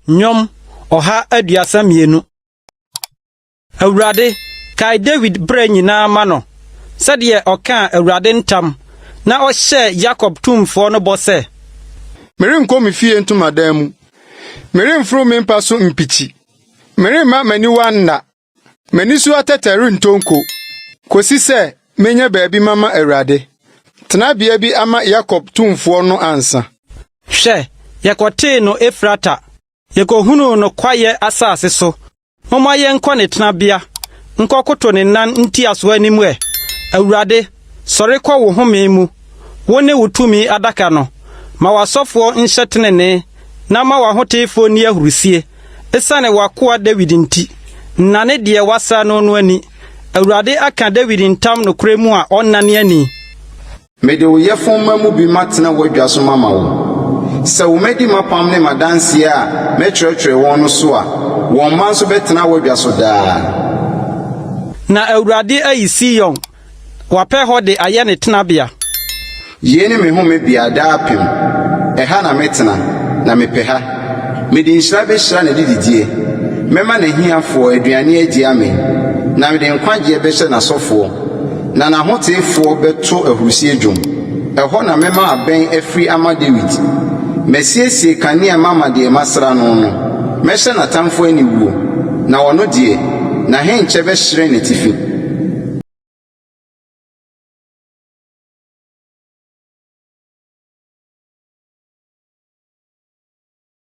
Nnwom 132. Awurade, kae Dawid brɛ nyinaa ma no, sɛdeɛ ɔkaa Awurade ntam na ɔhyɛɛ Yakob Tumfoɔ no bɔ sɛ. Merenkɔ me fie ntomadan mu, meremforo me mpa so mpikyi, meremma m'aniwa nna, m'ani so atɛtɛ rentɔ nko, kosi sɛ menya baabi mama Awurade, tenabea bi ama Yakob Tumfoɔ no ansa. Hwɛ, yɛkɔtee no Efrata, yekohunuu no kwaeɛ asase so. Momma yɛnkɔ ne tenabea, nkɔkoto ne nan ntiaso anim ɛ. Awurade, sɔre kɔ wo home mu, wo ne wo tumi adaka no. Ma w'asɔfoɔ nhyɛ tenenee, na ma w'ahoteefoɔ nni ahurusie. Esiane w'akoa Dawid nti, nnane deɛ woasra no no ani. Awurade aka Dawid ntam nokorɛ mu a ɔnnane ani. Mede wo yafumma mu bi matena w'adwa so mama wo. Sɛ wɔadi m'apam ne m'adanseɛ a mɛkyerɛkyerɛ wɔn no so a, wɔn mma nso bɛtena w'adwa so daa. Na Awurade ayi Sion, wapɛ hɔ de ayɛ ne tenabea. Yei ne me homebea daapem, ɛha na mɛtena, na mepɛ ha. Mede nhyira bɛhyira n'adididie, mɛma n'ahiafoɔ aduane adi amee, na mede nkwagyeɛ bɛhyɛ n'asɔfoɔ, na n'ahoteefoɔ bɛto ahurusie dwom. Ɛhɔ na mɛma abɛn afiri ama Dawid. Masiesie kanea mama deɛ masra no no, mɛhyɛ n'atamfo aniwuo, na ɔno deɛ, n'ahenkyɛ bɛhyerɛn n'atifi.